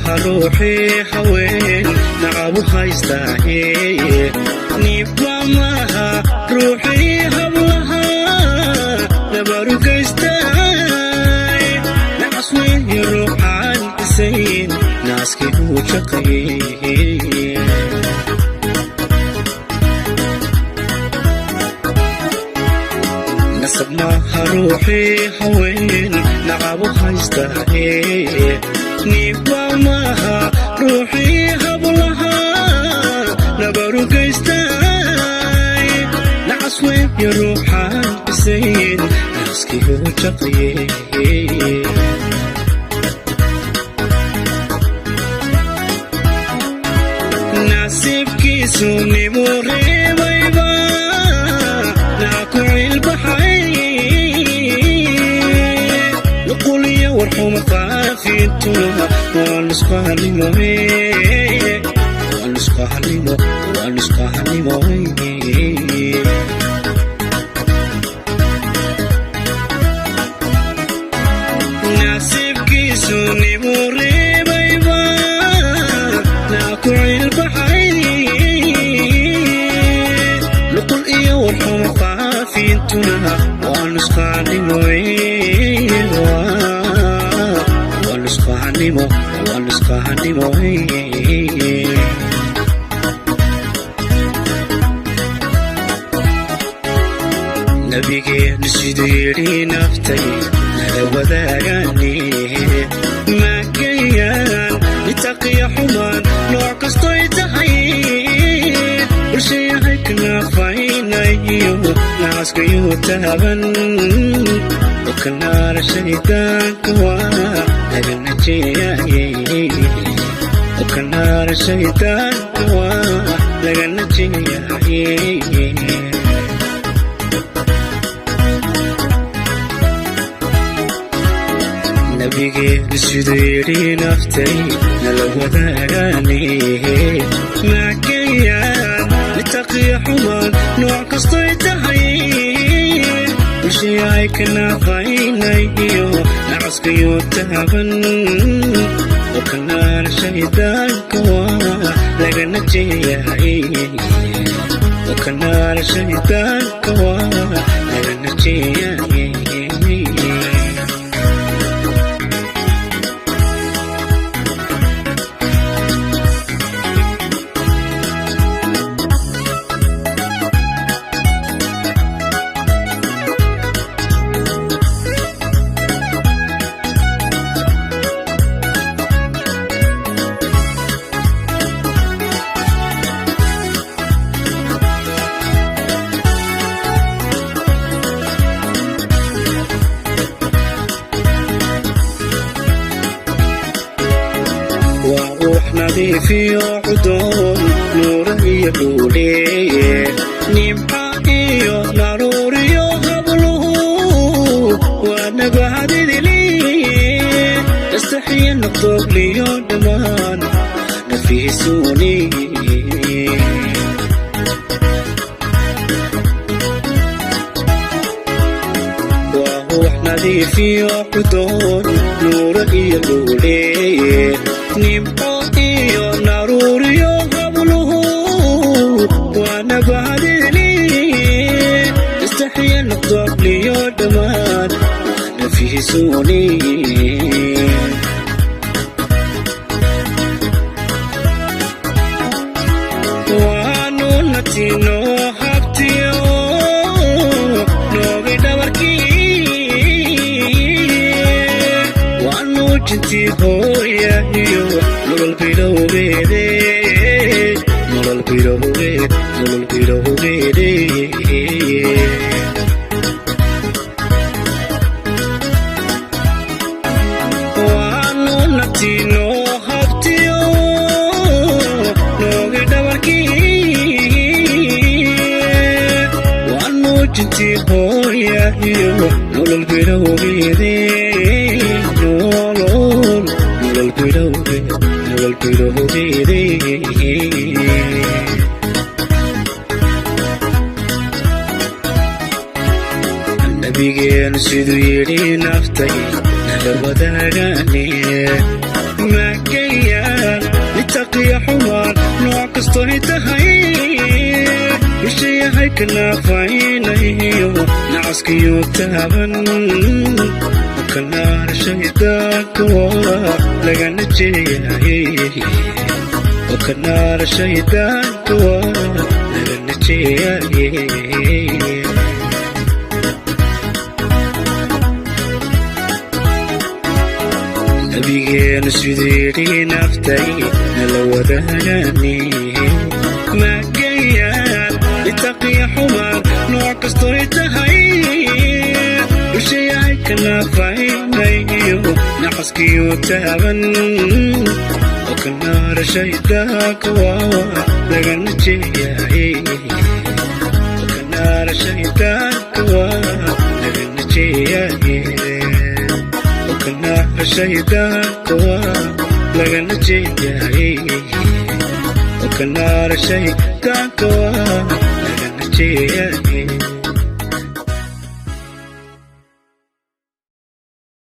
Maaha ruuxii haween nacabu haystaaye, niibba maaha ruuxii hablaha nabarugaystay. Nacas weeye ruuxaan isayn naaskii uu shaqaye. Nasab maaha ruuxii haween nacabu haystaaye, niibba maaha ruuxii hablaha nabarugaystay. Nacas weeye ruuxaan isayn naaskii uu shaqaye. Nasiibkiisu nimuu reebayba naa ku cilbaxay, nuquliyo warxuma faafintuna waa nusqahanimo, waa nusqahanimo, waa nusqahanimo. Nasiibkiisu nimuu reebayba naa ku cilbaxay, nuqul iyo warxuma faafintuna waa nusqahanimo, waa nusqahanimo, waa nusqahanimo. Nabigeenu siduu yidhi naftay nala wadaagane, maagayaan nitaqiya xumaan nooc kastoy tahay, bulshayahay kanaafaynaiyo nacaskayuu taaban okanaara shaydaanka waa laga najeeyaye, okanaara shaydaanka waa laga najeeyaye. Nabigeenu siduu yidhi naftay nala wadaagane, maagayaan nitaqiya xumaan nooc kastoy tahay, bulshayahay kanaafaynaiyo nacaskayuu taaban okanaara shaydaanka waa laga najeeyahay, okanaara shaydaanka waa laga najeeyaye. Waa uux nadiifiyo cudoon nuura iyo dhuuleeye, nimca iyo naruuriyo habluhu waa nabahadidili, astaxiya noqdogliyo dhammaan nafiisuuni. Waa uux nadiifiyo cudoon nuura iyo dhuuleeye, nimco iyo naruuriyo habluhu waa nabahadili, istaxiya noqdogliyo dhammaan nafiisuuni. Waanu natino habtiyo noogay dhabarkii, waanu jintii hooya iyo nolol bilowgeede, nolol bilowgeed, nolol bilowgeede. Waanu natino habtiyo noogay dhabarkii, waanu jintii hooya iyo nolol bilowgeede, nolol, nolol bilowgeed, nolol bilowgeede. Nabigeenu siduu yidhi naftay nala wadaagane, maagayaan. Itaqiya xumaan nooc kastoy tahay, bulshayahay kanaafaynayo nacaskiyo taaban, kanaara shaydaanka waa lagana jeeyaye, kanaara shaydaanka waa lagana jeeyaye. Nabigeenu siduu yidhi naftay nala wadaagani, maagayaan itaqiya xumaan nooc kastoy tahay, bulshayahay kanaafaynayo nacaskiyo taaban, oo kanaara shaydaanka waa lagana jeeyaye, kanaara shaydaanka waa lagana jeeyaye, kanaara shaydaanka waa lagana jeeyaye, kanaara shaydaanka waa lagana jeeyaye.